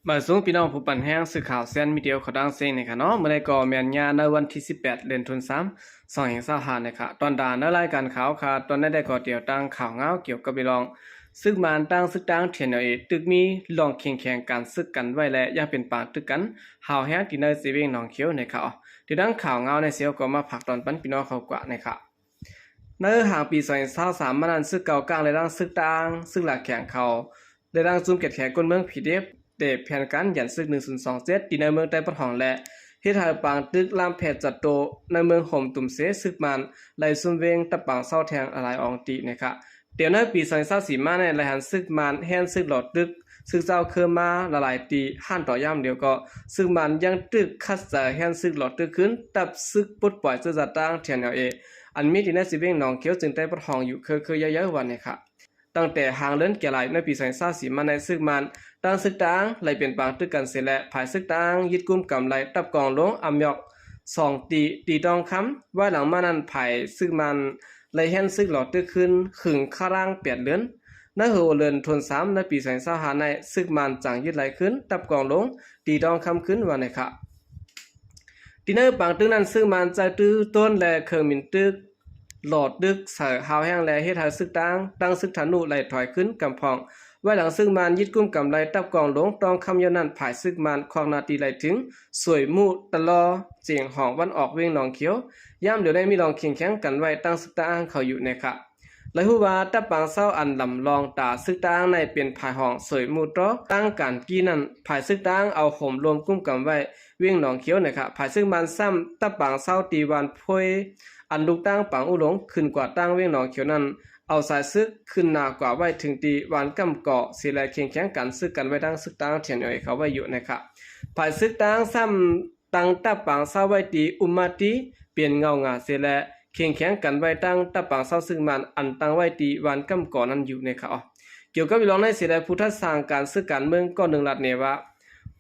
ມາສູງພີ່ນ້ອງຜູ້ປັນແຮງສື່ຂ່າວແຊນມີເດຍຂອງຕ່າງເຊງນີ້ຂະເນາະ. ມື້ໃດກໍແມ່ນຍາໃນວັນທີສິບແປດ ເດືອນທັນວາ ສອງພັນຊາວຫ້ານີ້ຂະ. ຕອນດາໃນລາຍການຂ່າວຂະ ຕອນໃດກໍຕຽວຕັ້ງຂ່າວງາວກ່ຽວກັບເລື່ອງ ຊຶກມານຕັ້ງຊຶກຕັ້ງ ທີເອັນແອລເອ ຕຶກມີລອງແຂ່ງແຂງການຊຶກກັນໄວ້ ແລະ ຍັງເປັນປາງຕຶກກັນ ຮາວແຮງທີ່ໃນເຊເວັງໜອງຂຽວນີ້ຂະ. ທີ່ຕັ້ງຂ່າວງາວໃນເຊວກໍມາຝາກຕອນປັນພີ່ນ້ອງເຂົາກວ່ານີ້ຂະ. ໃນຫາງປີສອງພັນຊາວສາມມານັ້ນ ຊຶກເກົ່າກ້າງ ແລະ ທັງຊຶກຕ່າງ ຊຶກລາກແຂງເຂົາ ແລະ ທັງຈຸ່ມແກດແຂນກົ້ນເມືອງ ພີດີເອັຟ ເຕະແຜ່ນກັນຢັນຊຶກໜຶ່ງສູນສອງເຈັດ ທີ່ໃນເມືອງໃຕ້ປະທ້ອງ ແລະ ເຮັດໃຫ້ປາງຕຶກລາມແຜ່ຈັດໂຕໃນເມືອງຫົມຕຸມເຊ ຊຶກມານໄລ່ຊຸມເວັງ ຕັບປາງເຊົາແທງຫຼາຍອອງຕີນີ້ຂະ. ແຕ່ໃນປີສອງພັນຊາວສີ່ມານີ້ ລາຍຫັນຊຶກມານແລ່ນຊຶກຫຼໍ່ຕຶກ ຊຶກເຈົ້າເຄີມມາຫຼາຍໆຕີ ຫັນຕໍ່ຍາມດຽວກໍ ຊຶກມານຍັງຕຶກຂັດໃຈແລ່ນຊຶກຫຼໍ່ຕຶກຄືນ ຕັບຊຶກປົດປ່ອຍເຊື້ອຊາດຕ່າງ ທີເອັນແອລເອ ອັນມີທີ່ໃນເຊເວັງໜອງຂຽວ ເຊິ່ງໄດ້ປະທ້ອງຢູ່ເຄີໆເຍົາໆວ່ານີ້ຂະ. ຕັ້ງແຕ່ຫາງເດືອນກະລາຍໃນປີສອງພັນຊາວສີ່ມາໃນ ຊຶກມານຕັ້ງຊຶກຕ່າງໄລ່ເປັນປາງຕຶກກັນເສຍ ແລະ ຝ່າຍຊຶກຕ່າງຍຶດກຸມກຳໄລ ຕັບກອງຫຼວງອຳຍອກສອງຕີ ຕີຕອງຄຳ. ວາຍຫຼັງມານັ້ນ ຝ່າຍຊຶກມານໄລ່ແລ່ນຊຶກຫຼໍ່ຕຶກຄືນ ຂຶງຄາລາງແປດເດືອນ. ໃນຫົວເດືອນທັນວາ ໃນປີສອງພັນຊາວຫ້າໃນ ຊຶກມານຈັ່ງຍຶດໄລ່ຄືນ ຕັບກອງຫຼວງ ຕີຕອງຄຳຄືນວ່ານີ້ຂະ. ທີ່ໃນປາງຕຶກນັ້ນ ຊຶກມານໃຊ້ຕື້ໂຕຣນ ແລະ ເຄື່ອງບິນຕຶກ ຫຼໍ່ຕຶກໃສ່ຮາວແຮງ ແລະ ເຮັດໃຫ້ຊຶກຕ່າງ ຕັ້ງຊຶກທະນູໄລ່ຖອຍຄືນກຳພອງ. ວາຍຫຼັງຊຶກມານຍຶດກຸມກຳໄລ ຕັບກອງຫຼວງຕອງຄຳ ຍ້ອນນັ້ນ ຝ່າຍຊຶກມານຄວັກໜ້າຕີໄລ່ເຖິງ ສວຍມູ ຕະລໍ ເຈງຫອງວັນອອກເວັງໜອງຂຽວ. ຍາມດຽວໃນມີລອງແຂ່ງແຂງກັນໄວ້ ຕັ້ງຊຶກຕ່າງເຂົ້າຢູ່ແນ່ຄະ. ລະຮູ້ວ່າ ຕັບປາງເຊົາອັນລຳລອງຕາຊຶກຕ່າງໃນ ເປັນຝ່າຍຫ້ອງສວຍມູຕໍ່. ຕັ້ງການກີ້ນັ້ນ ຝ່າຍຊຶກຕ່າງເອົາໂຫມລວມກຸມກຳໄວ້ເວັງໜອງຂຽວນະຄະ. ຝ່າຍຊຶກມານຊ້ຳ ຕັບປາງເຊົາທີ່ວານໂພຍ ອັນລຸກຕັ້ງປາງອຸຫຼົງ ຂຶ້ນກວ່າຕັ້ງເວັງໜອງຂຽວນັ້ນ ເອົາສາຍຊຶກຂຶ້ນໜ້າກວ່າໄວ້ເຖິງທີ່ວານກຳກໍເສຍ ແລະ ແຂ່ງແຂງກັນຊຶກກັນໄວ້ທັງຊຶກຕ່າງ ທີເອັນເອ ເຂົ້າໄວ້ຢູ່ນະຄະ. ຝ່າຍຊຶກຕ່າງຊ້ຳ ຕັ້ງຕັບປາງເຊົາໄວ້ທີ່ອຸມມາຕີ ເປັນເງົາຫງາເສຍ ແລະ ແຂ່ງແຂງກັນໄວ້ຕັ້ງຕັບປາງເຊົາຊຶກມານ ອັນຕັ້ງໄວ້ທີ່ວານກຳກໍນັ້ນຢູ່ແນ່ຄະ. ກ່ຽວກັບເລື່ອງໃນເສຍ ແລະ ຜູ້ທັດສ້າງການຊຶກການເມືອງ ກໍໜຶ່ງລັດແນ່ວ່າ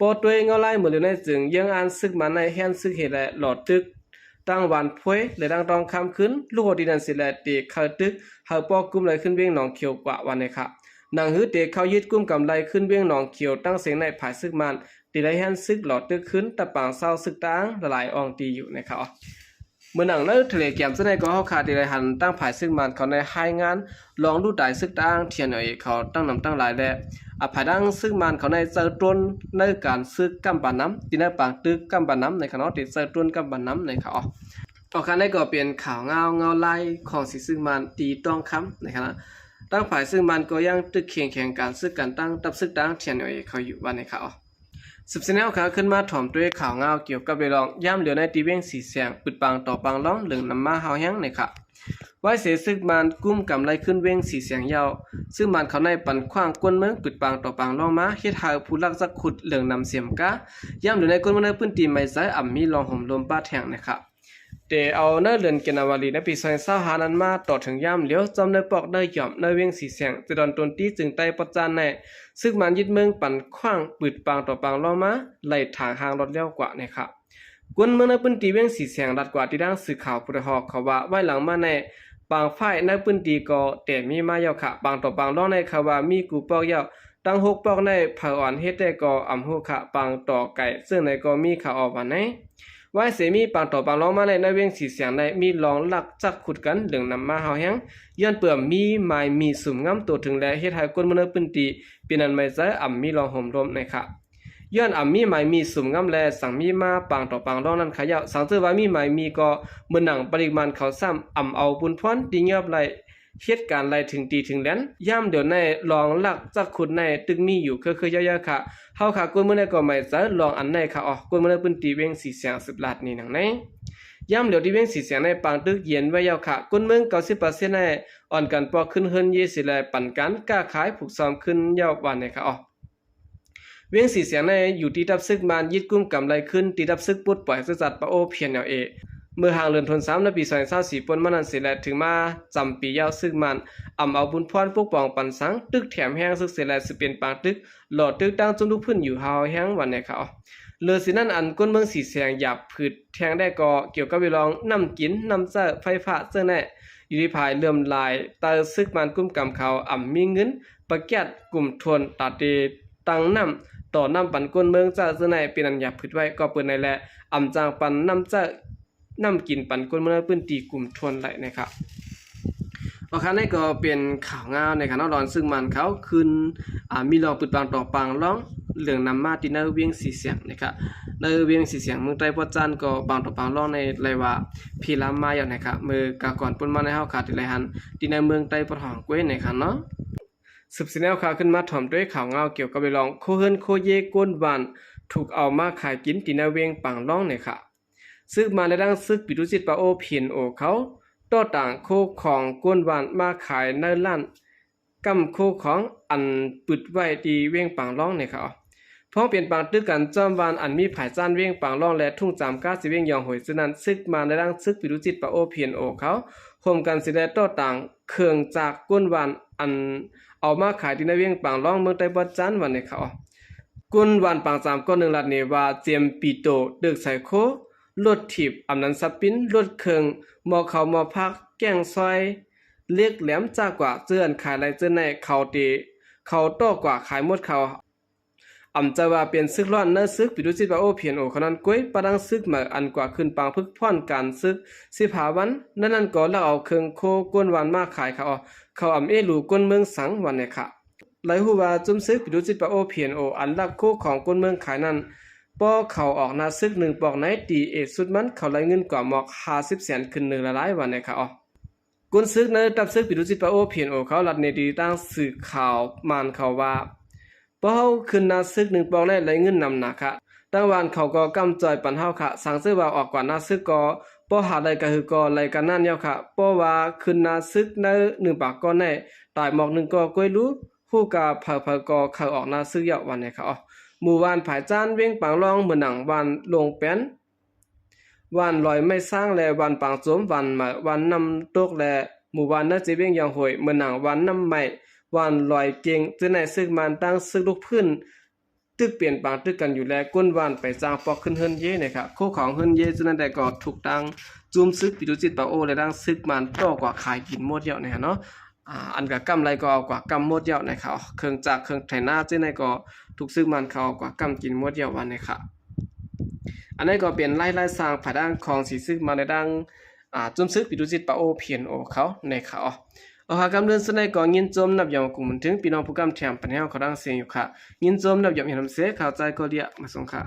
ປໍຕວຍເງົາລາຍມື້ເດວໃນ ຈຶ່ງເຢື້ອງອ່ານຊຶກມານໃນແລ່ນຊຶກເຮັດ ແລະ ຫຼໍ່ຕຶກຕັ້ງວານໂພຍ ແລະ ຕັ້ງຕອງຄຳຄືນ ລູກໂຮຕີນັ້ນເສຍ ແລະ ເຕະເຂົ້າຕຶກ ເຮົາປໍກຸມໄລ່ຂຶ້ນເວັງໜອງຂຽວກວ່າວ່າແນ່ຄະ. ໜັງຫືເຕະເຂົ້າຍຶດກຸມກຳໄລ່ຂຶ້ນເວັງໜອງຂຽວ ຕັ້ງເສັງໃນຝ່າຍຊຶກມານ ທີ່ໄດ້ແລ່ນຊຶກຫຼໍ່ຕຶກຄືນ ຕະປາງເຊົາຊຶກຕ່າງຫຼາຍໆອ່ອງຕີຢູ່ນະຄະ. ເມື່ອໜັງໃນເທເລແກຣມເຊິ່ງໃນກໍເຮົາຄາທີ່ໄດ້ຫັນ ຕັ້ງຝ່າຍຊຶກມານເຂົາໃນຮາຍງານລອງດູຕາຍຊຶກຕ່າງ ທີເອັນເອ ເຂົາຕັ້ງນຳຕັ້ງຫຼາຍ ແລະ ອາ ພາຍດັ່ງຊຶກມານເຂົາໃນເຈົ້າຕົ້ນໃນການຊຶກກຳບານນຳ ທີ່ໃນປາງຕຶກກຳບານນຳໃນຄະເນາະ ທີ່ເຈົ້າຕົ້ນກຳບານນຳໃນຄະ. ອອກຄາໃນກໍເປັນຂ່າວງາວເງົາລາຍຂອງສີຊຶກມານທີ່ຕ້ອງຄຳໃນຄະນະ ຕັ້ງຝ່າຍຊຶກມານກໍຍັງຕຶກແຂ່ງແຂງການຊຶກກັນຕັ້ງຕັບຊຶກຕ່າງ ທີເອັນເອ ເຂົາຢູ່ວ່າໃນຄະ. ສືບເສຍແນວຂາຂຶ້ນມາຖອມດ້ວຍຂ່າວງາວກ່ຽວກັບເລື່ອງ ຍາມຫຼຽວໃນທີ່ວຽງສີແສງ ປຶດປາງຕໍ່ປາງລອງເລື່ອງນຳມາຮາວແຮງໃນຄະ. ວາຍເສຊຶກມານກຸມກຳໄລ່ຂຶ້ນວຽງສີແສງຍາວ ຊຶກມານເຂົາໃນປັນຂວ້າງກົ້ນເມືອງ ປຶດປາງຕໍ່ປາງລອງມາ ເຮັດໃຫ້ຜູ້ລັກຈັກຂຸດເລື່ອງນຳເສມກາ ຍາມຫຼຽວໃນກົ້ນເມືອງໃນພື້ນທີ່ໄໝ້ໃຈ ອຳມີລອງໂຫມລົມປະແທງໃນຄະ. ແຕ່ເອົາໃນເດືອນກັນຍາວາລີໃນປີສອງພັນຊາວຫ້ານັ້ນມາ ຕໍ່ເຖິງຍາມຫຼຽວ ຈອມໃນປອກໃນຫຍ່ອມໃນວຽງສີແສງ ແຕ່ດອນຕົ້ນຕີຈຶ່ງໄຕ້ປະຈານໃນ ຊຶກມານຍຶດເມືອງປັນຂວ້າງ ປຶດປາງຕໍ່ປາງລອງມາ ໄລ່ຖາງຮ່າງລອດແລ້ວກວ່າໃນຄະ. ກົ້ນເມືອງໃນພື້ນທີ່ວຽງສີແສງ ລາດກວ່າທີ່ທາງສື່ຂ່າວຜູ້ໄດ້ຮອກເຂົາວ່າ ວາຍຫຼັງມາໃນປາງຝ້າຍໃນພື້ນທີ່ກໍແຕ່ມີມາຍາວຄະ ປາງຕໍ່ປາງລອງໃນຄະວ່າມີກູ່ປອກຍາວ ຕັ້ງຫົກປອກໃນ ໃຜອ່ອນເຮັດແຕ່ກໍອຳຮູ້ຄະ ປາງຕໍ່ໄກເຊິ່ງໃນກໍມີຄະອອກວ່າໃນ. ວາຍເສມີປາງຕໍ່ປາງລອງມາໃນ ໃນວຽງສີແສງໃນ ມີລອງລັກຈັກຂຸດກັນເລື່ອງນຳມາຮາວແຮງ ຍ້ອນເປື້ອນມີໝາຍມີສຸມງຳໂຕເຖິງ ແລະ ເຮັດໃຫ້ກົ້ນເມືອງໃນພື້ນທີ່ ເປັນອັນໄໝ້ໃຈ ອຳມີລອງໂຫມລົມໃນຄະ. ຍ້ອນອຳມີໝາຍມີສຸມງຳແລ ສັງມີມາປາງຕໍ່ປາງລອງນັ້ນຄະຍາວ ສັງເຈີວ່າມີໝາຍມີກໍເໝືອນໜັງປະລິກມານເຂົາຊ້ຳ ອຳເອົາບຸນພອນທີ່ຍອບໄລ່ ເຮັດການໄລ່ເຖິງຕີເຖິງແດນ ຍາມດຽວໃນລອງລັກຈັກຂຸດໃນຕຶກມີຢູ່ເຄືອໆເຍົາໆຄະ. ເຮົາຄະ ກົ້ນເມືອງໃນກໍໄໝ້ໃຈລອງອັນໃນຄະ ອອກ ກົ້ນເມືອງໃນພື້ນທີ່ວຽງສີແສງ ສືບລາດນີ້ໜັງໃນ ຍາມດຽວທີ່ວຽງສີແສງໃນປາງຕຶກເຢັນໄວ້ຍາວຄະ ກົ້ນເມືອງເກົ້າສິບເປີເຊັນໃນ ອ່ອນກັນປອກຂຶ້ນເຮືອນເຢເສ ແລະ ປັນການຄ້າຂາຍຜູກຊ້ອມຂຶ້ນຍາວວ່າໃນຄະ ອອກ. ວຽງສີແສງໃນຢູ່ທີ່ຕັບຊຶກມານຍຶດກຸມກຳໄລ່ຂຶ້ນ ທີ່ຕັບຊຶກປົດປ່ອຍເຊື້ອຊາດປະໂອ ພີເອັນແອລເອ ເມື່ອຫາງເດືອນທັນວາໃນປີສອງພັນຊາວສີ່ ປົນມານັ້ນເສຍ ແລະ ເຖິງມາຈຳປີຍາວ ຊຶກມານອຳເອົາບຸນພອນປົກປ້ອງປັນສັງ ຕຶກແຖມແຮງຊຶກເສຍ ແລະ ສືເປັນປາງຕຶກ ຫຼໍ່ຕຶກຕັ້ງຈຸ້ມລູກພື້ນຢູ່ຮາວແຮງວ່າໃນຄະ. ເລີຍເສຍນັ້ນ ອັນກົ້ນເມືອງສີແສງຢາກຜືດແທງໄດ້ກໍກ່ຽວກັບເລື່ອງນ້ຳກິນ ນ້ຳໃຊ້ ໄຟຟ້າເຊິ່ງໃນ ຢູ່ທີ່ພາຍເຫຼື່ອມຫຼາຍ ແຕ່ຊຶກມານກຸມກຳເຂົາອຳມີເງິນ ປະກຽດກຸມທົນຕາເຕ ຕັງນ້ຳ ຕໍ່ນ້ຳປັນກົ້ນເມືອງເຈົ້າ ເຊິ່ງໃນເປັນອັນຫຍັບຜຶດໄວ້ ກໍເປີນໃນແລະ ອຳຈາງປັນນ້ຳເຈົ້າ ນ້ຳກິນປັນກົ້ນເມືອງໃນພື້ນທີ່ກຸ່ມທວນໄຫຼນະຄະ. ໂອເຄ ນີ້ກໍເປັນຂ່າວງາວນະຄະເນາະ ລອນຊຶກມານເຂົາຂຶ້ນ ອາ ມີລອງປຶດປາງຕໍ່ປາງລອງ ເລື່ອງນຳມາທີ່ໃນວຽງສີສຽງນະຄະ. ໃນວຽງສີສຽງເມືອງໃຕ້ບອດຈານກໍບາງຕໍ່ບາງລອງໃນໄລວ່າພີລາມມາຢູ່ນະຄະ. ເມື່ອກາກ່ອນປົນມາໃນເຮົາຄາທີ່ໄລຫັນ ທີ່ໃນເມືອງໃຕ້ບອດຫ້ອງເກວນະຄະເນາະ. ສືບສຽນແນວຂ່າວຂຶ້ນມາຖອມດ້ວຍຂ່າວງາວກ່ຽວກັບເລື່ອງໂຄເຮືອນໂຄເຢ ກົ້ນຫວ່ານ ຖືກເອົາມາຂາຍກິນທີ່ໃນວຽງປາງລອງນະຄະ. ຊຶກມານແລະດັ່ງຊຶກປີໂຕຈິດປາໂອ ພີເອັນໂອ ເຂົາ ຕໍ່ຕາງໂຄຂອງກົ້ນຫວ່ານມາຂາຍໃນຮ້ານກຳໂຄຂອງອັນປຶດໄວ້ທີ່ວຽງປາງລອງນະຄະ. ພ້ອມເປັນປາງຕຶກກັນຈອມຫວ່ານອັນມີຜາຍຈ້ານວຽງປາງລອງ ແລະ ທຸ່ງຈາມກ້າຊິວຽງຢອງໂຫຍ ເຊິ່ງນັ້ນ ຊຶກມານແລະດັ່ງຊຶກປີໂຕຈິດປາໂອ ພີເອັນໂອ ເຂົາ ໂຮມກັນຊິແລຕໍ່ຕາງເຄື່ອງຈັກກົ້ນຫວ່ານ ອັນເອົາມາຂາຍທີ່ໃນວຽງປາງລອງເມືອງໃຕ້ບອດຈານວ່ານະຄະ. ກົ້ນຫວ່ານປາງຈາມກ້ອນໜຶ່ງລັດເນວ່າ ເຈມປີໂຕ ເດິກໄຊໂຄ ລົດຖີບ ອຳນານສະປິນ ລົດເຄື່ອງ ໝໍ້ເຂົ້າໝໍ້ຜັກ ແກ້ງຊອຍ ເຫຼັກແຫຼມ ຈາກກວ່າ ເຈື່ອນຂາຍໄລເຈື່ອນໃນ ເຂົາເຕ ເຂົາຕໍ່ກວ່າຂາຍໝົດເຂົາ. ອຳຈະວ່າເປັນຊຶກລ້ອນໃນຊຶກປີໂຕຈິດປາໂອ ພີເອັນໂອ ເຂົານັ້ນກ້ວຍ ປະດັງຊຶກໃໝ່ອັນກວ່າຂຶ້ນປາງຝຶກພ້ອມກັນຊຶກສິບຫ້າວັນ ນັ້ນນັ້ນກໍລັກເອົາເຄື່ອງໂຄກົ້ນຫວ່ານມາຂາຍເຂົາ ເຂົາອຳເອຫຼູກົ້ນເມືອງສັງວ່າແນວນັ້ນ. ໄລຮູ້ວ່າຈຸ້ມຊຶກປີໂຕຈິດປາໂອ ພີເອັນໂອ ອັນລັກໂຄຂອງກົ້ນເມືອງຂາຍນັ້ນ ພໍເຂົາອອກໜ້າຊຶກໜຶ່ງປອກໃນ ຕີເອດສຸດມັນເຂົາໄລເງິນກວ່າໝອກຫ້າສິບແສນຂຶ້ນເໜີຫຼາຍໆວ່າແນວນັ້ນ. ກົ້ນຊຶກໃນຕັບຊຶກປີໂຕຈິດປາໂອ ພີເອັນໂອ ເຂົາລັດເນດີຕັ້ງສື່ຂ່າວມານເຂົາວ່າ ພໍເຮົາຂຶ້ນໜ້າຊຶກໜຶ່ງປອກໃນໄລເງິນນຳໜາຄະ ທາງຫວ່ານເຂົາກໍກຳຈ່ອຍປັນເຮົາຄະ ສັງເສີວ່າອອກກວ່າໜ້າຊຶກກໍ ພໍຫາໄລກະຫືກໍໄລກະນັ້ນເຈົ້າຄະ ພໍວ່າຂຶ້ນໜ້າຊຶກໃນໜຶ່ງປາກກ້ອນໃນ ຕາຍໝອກໜຶ່ງກໍກ້ວຍຮູ້ ຮູ້ກະເຜີໆກໍເຂົາອອກໜ້າຊຶກເຈົ້າວ່າແນວນັ້ນ. ໝູ່ບ້ານຜາຍຈ້ານ ວຽງປາງລອງ ເໝືອນໜັງ ບ້ານໂລງແປນ ບ້ານລອຍໄມ້ຊ້າງ ແລະ ບ້ານປາງໂຈມ ບ້ານເໝີ ບ້ານນ້ຳຕົກ ແລະ ໝູ່ບ້ານໃນເຈວຽງຢອງໂຫຍ ເໝືອນໜັງ ບ້ານນ້ຳໄມ້ ບ້ານລອຍເກັງ ເຊິ່ງໃນຊຶກມານຕັ້ງຊຶກລຸກພື້ນ ຕຶກເປັນປາງຕຶກກັນຢູ່ ແລະ ກົ້ນຫວ່ານໄປຈ້າງປອກຂຶ້ນເຮືອນເຢນະຄະ. ໂຄຂອງເຮືອນເຢເຊິ່ງນັ້ນແຕ່ກໍຖືກຕັ້ງຈຸ້ມຊຶກປີໂຕຈິດປາໂອ ແລະ ຕັ້ງຊຶກມານຕໍ່ກວ່າຂາຍກິນໝົດເຈົ້ານະຄະເນາະ. ອາ ອັນກະກຳໄລກໍເອົາກວ່າກຳໝົດເຈົ້ານະຄະ. ເຄື່ອງຈັກເຄື່ອງໄຖນາເຈົ້າໃນກໍຖືກຊຶກມານເຂົາເອົາກວ່າກຳກິນໝົດເຈົ້າວ່າແນວນັ້ນ. ອັນນີ້ກໍເປັນລາຍລາຍສ້າງພາຍທາງຂອງສີຊຶກມານໃນດັ່ງ ອາ ຈຸ້ມຊຶກປີໂຕຈິດປາໂອ ພີເອັນໂອ ເຂົານະຄະ. ເອົາ ຄຳເລື່ອງສຸດໃນກໍຍິນຊົມນັບຢອມກຸ້ມເຖິງພີ່ນ້ອງຜູ້ກຳແຖມປັນແຮວເຂົາດັງເສຍງຢູ່ຄະ. ຍິນຊົມນັບຢອມເຫັນນຳເສຍ ຂ່າວໃຈກໍເລຍມາສົ່ງຄະ.